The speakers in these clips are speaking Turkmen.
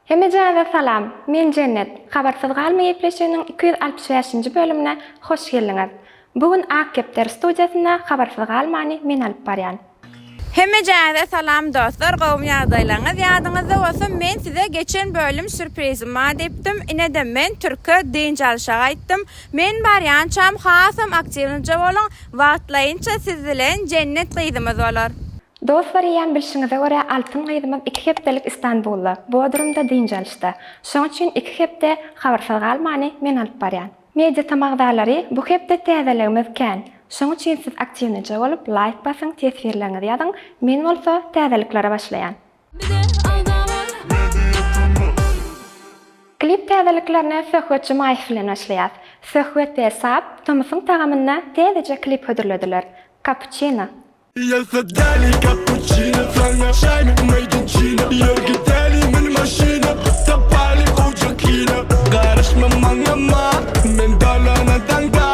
Hemmejaňyza salam! Men Jennet. Habarsyz galma gepleşiginiň 265-nji bölümine hoş geldiňiz. Bu gün Ak kepderi studiýasynda Habarsyz galmany men alyp barýan. Hemmejaňyza salam dostlar gowmy ýagdaýlaryňyz ýadyňyzda bolsa men size geçen bölüm sürprizim bar diýipdim inede men türke dynç alyşa gaýtdym men barýançam hasam aktiwnyja boluň wagtlaýynça siz bilen Jennet gyzymyz bolar. Dostlar eýýäm bilşiňize görä Altyn gyzymyz iki hepdelik Istanbulda, Bodrumda dynç alyşda. Şoň üçin iki hepde habarsyz galmany men alyp barýan. Media Tm agzalary bu hepde täzeligimiz kän. Şoň üçin siz aktiwnyja bolup laýk basyň teswirleriňizi ýazyň men bolsa täzeliklere başlaýan. Klip täzeliklerine Söhbet Jumaýew bilen başlaýas. Söhbet we Sap tomusyň tagamynda täzeje klip hödürlediler. Kapuçino. Ýelse däli kapuçino Saňa şaýmy made in China Ýör gideli mün maşyna Tapaly gowja kino Garaşma maňa ma Men dolanan taňda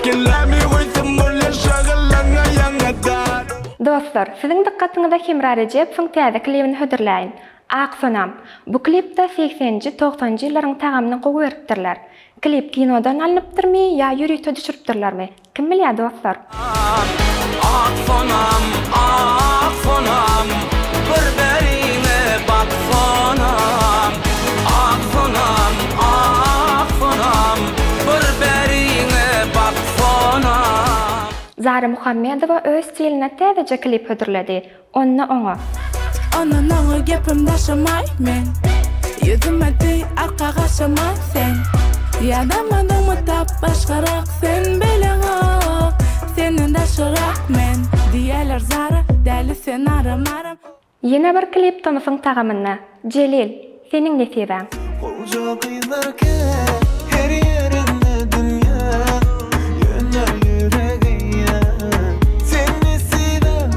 Kellämi goýsam bolýar şagallaňa ýaňada. Dostlar, siziň dykgatyňyza Hemra Rejepowyň täze klibini hödürläýin. Ak sonam. Bu klipde segseninji, togsanynjy ýyllaryň tagamyny gowy beripdirler. Klip kinodan alnypdyrmy ýa ýörite düşüripdirlermi? Kim bilýär dostlar. Ak sonam, ak sonam, bir beriňe bak sonam. Ak sonam, ak sonam, bir beriňe bak sonam. Zara Muhammedowa öz stilinde täzeje klip hödürledi. Onda oňa. Ondan oňa gepim daşamaý men Ýüzüme deý arka gaşama sen Ýadamadyňmy tap başgarak sen Bileňok senden daşyrak men Diýýäler Zara däli sen aram aram. Ýene bir klip tomusyň tagamynda. Jelil, seniň nesibäň. Goja gyzlar kän her ýerinde dünýä Ýöne ýürek eýe seň nesibäň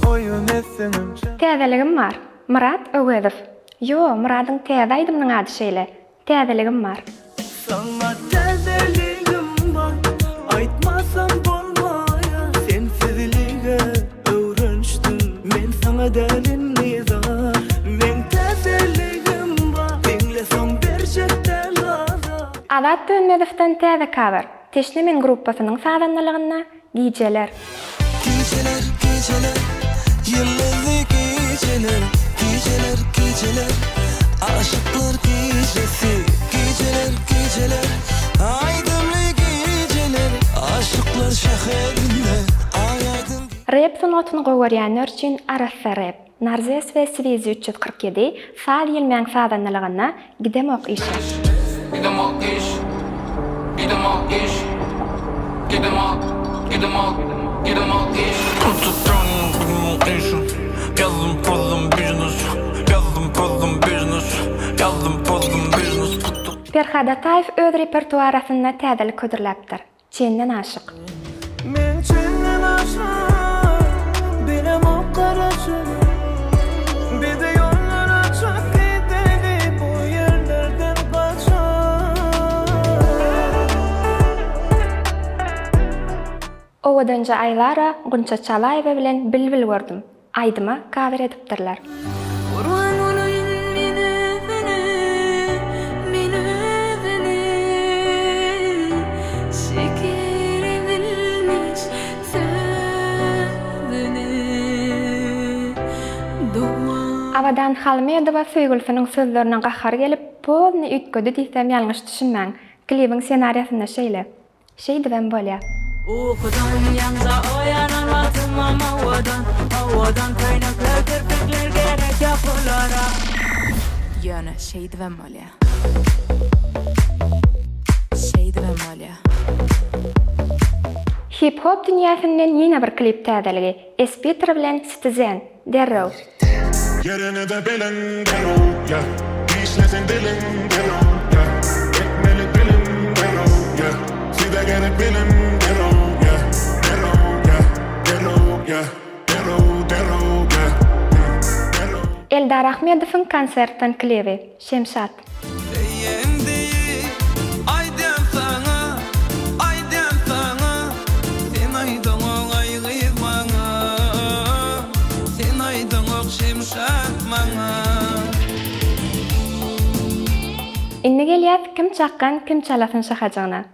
Oýun etseňem çen. Täzeligim bar. Myrat Öwezow. Ýo, Myradyň täze aýdymynyň ady şeýle. Täzeligim bar. Saňa täzeligim bar, aýtmasam bolmaýar Sensizlige öwrenişdim, men saňa däl indi zar Meň täzeligim bar, diňle soň berjek däl azar. Azat Dönmezowdan täze cover, Teşne men gruppasynyň sazandalygynda Gijeler. Gijeler, gijeler, ýyldyzly gijeler, Gijeler, gijeler, aşyklar gijesi. Gijeler, gijeler, aýdymly gijeler, Aşyklar şäherinde aý aýdyň. Rep sungatyny gowy görýänler üçin arassa rep. Narzes we Swizi 347 saz ýelmäň sazandalygynda Gidemok işe. Gidemok iş, gidemok iş, gidemok, gidemok, gidemok iş. Tutupdyryn gidemok işe, ýazdym pozdum biznes, ýazdym pozdum biznes, ýazdym pozdum biznes. Perhat Ataýew öz repertuarasynda täzelik hödürläpdir. Çenden aşyk. Men çenden aşyk, bilemok garaşyp. Bize ýollar açyp gideli bu ýerlerden gaçyp. Owadanja Aýlara Gunça Çalaýewa bilen Bilbil gördüm. Aýdyma cover edipdirler. Gurban bolaýyn men özüne, men özüne, Şeker ezilmiş sözüne Dowan. Abadan Halmedowa söýgülisiniň sözlerine gahary gelip polny üýtgedi diýsem ýalňyş düşünmäň. Klibiň senariýasynda şeýle. Şeýdibem bolýa. Ukudan ýaňja oýanan wagtymam owadan, owadan köýnekler, kirpikler gerek ýok bulara. Ýöne şeýdibem bolýa. Şeýdibem bolýa. Hip-hop dünýäsinden ýene bir klip täzeligi, Espitr bilen Citizen, Derrew. Ýerine-de beliň derrew, yeah. Işlesin diliň derrew, yeah. Etmeli bilim derrew, yeah. Size gerek bilim derrew, yeah. Derrew, yeah. Derrew, yeah. Derrew, derrew, yeah. Derrew. Eldar Ahmedowyň konsertden klibi, Şemşat. Söýen diýip aýdýan saňa, aýdýan saňa, Sen aýdaňok aý gyz maňa, Sen aýdaňok Şemşat maňa. Indi gelýäs kim çakgan kim çalasyn şahajygyna.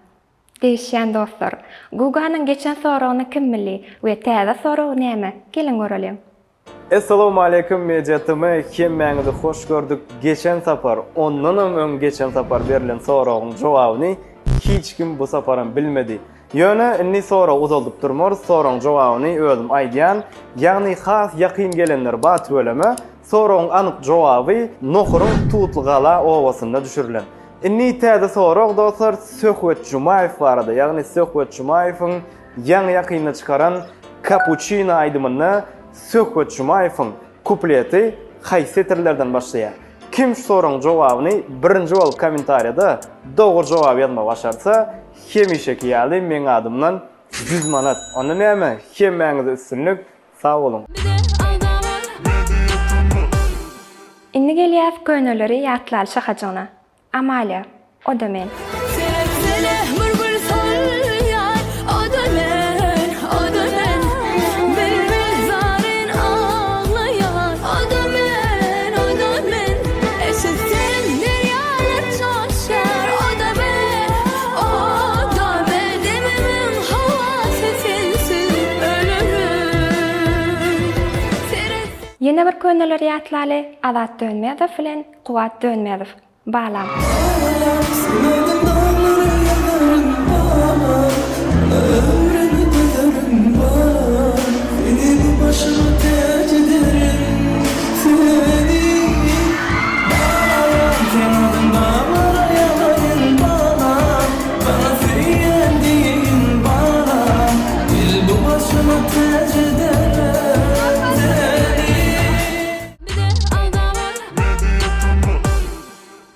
Degişýän dostlar. Guganyň geçen soragyny kim bildi we täze soragy näme? Geliň göreliň. Essalawmaleýkum Media TM hemmäňizi hoş gördük geçen sapar ondanam öň geçen sapar berlen soragyň jogabyny hiç kim bu saparam bilmedi ýöne indi soragy uzaldyp durmarys soragyň jogabyny özüm aýdýan ýagny has ýakyn gelenler bar tüweleme soragyň anyk jogaby Nohuryň Tutlygala obasynda düşürilen indi täze sorag dostlar Söhbet Jumaýew barada ýagny Söhbet Jumaýewiň Ýaňy ýakynda çykaran Kapuçino aýdymynda Söhbet Jumaýewiň kupleti haýsy setirlerden başlaýar? Kim şu soragyň jogabyny birinji bolup kommentariýada dogry jogaby ýazmagy başarsa, hemişeki ýaly meň adymdan 100 manat. Onda näme, hemmäňize üstünlik, sag boluň! Indi gelýäs köneleri ýatlaly şahajygyna. Amalia, o-da men. Seretsene bir gül solýar, o-da men, o-da men. Bilbil zaryn aglaýar, o-da men, o-da men. Eşitseň derýalar joşýar, o-da men, o-da men. Demimiň howasy sensiz ölürüm. Seret. Ýene bir köneleri ýatlaly, Azat Dönmezow bilen Kuwat Dönmezow. Balam.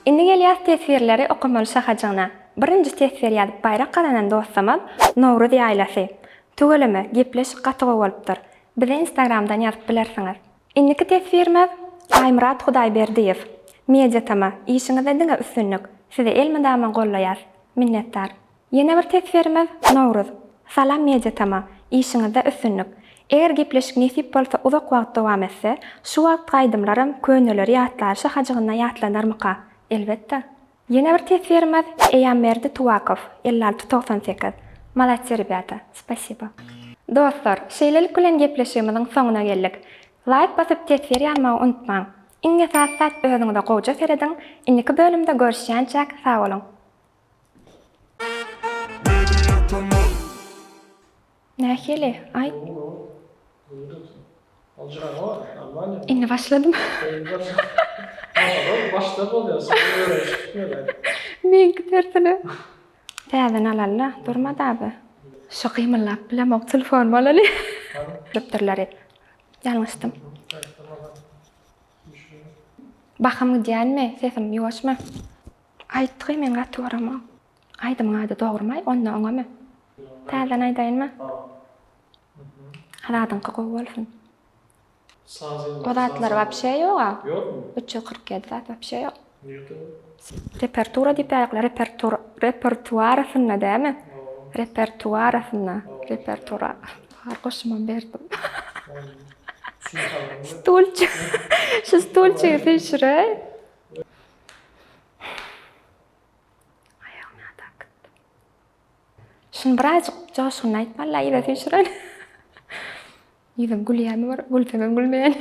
Indi gelýäs teswirleri okamaly şahajygyna. Birinji teswir ýazyp baýrak gazanan dostumyz Nowruz ýaýlasy. Tüweleme, gepleşik gaty gowy bolupdyr. Bize instagramdan ýazyp bilersiňiz. Indiki teswirimiz Aýmyrat Hudaýberdiýew. Media tm, işiňizde diňe üstünlik. Sizi elmydama gollaýas. Minnetdar. Ýene bir teswirimiz Nowruz. Salam Media Tama, işiňizde üstünlik. Eger gepleşik nesip bolsa uzak wagt dowam etse, şu wagtky aýdymlaram köneleri ýatlar şahajygynda ýatlanarmyka? Elbetde. Ýene bir teswirimiz Eýamberdi Tuwakow, 56 98. Maladse rebýata. Spasibo. Dostlar, şeýlelik bilen gepleşigimiziň soňuna geldik. Laýk basyp teswir ýazmagy unutmaň. Iň esasy zat özüňize gowja serediň, indiki bölümde görüşýänçäk sag boluň. Nähili? Aýt. Indi başladym. Meňki tersine. Täzeden alaly-la, durmady abi. Şu gymyldap bilemok, telefonymy alaly. Döpdürleri. Ýalňyşdym. Bahym gidýänmi? Sesim ýuwaşmy? Aýtgy men gaty göremok. Aýdymyň ady dogrymaý onda oňamy? Täzeden aýdaýynmy? Azadyňky gowy bolsun. O zatlar wapşe ýoga. Ýokmy? 347 zat wapşe ýok. Nirde ol? Repertura diýip ýazyklar repertur repertuarasynda dämi? Repertuarasynda. Repertura. Bar goşumam berdim. Stulçik. Şu stulçigi süýşüräý. Aýagyny adak. Şuny birazjyk joşgunly aýtmaly-la, yza süýşüren. Ýüzüm gülýärmi bir, gülsemem gülmeýän.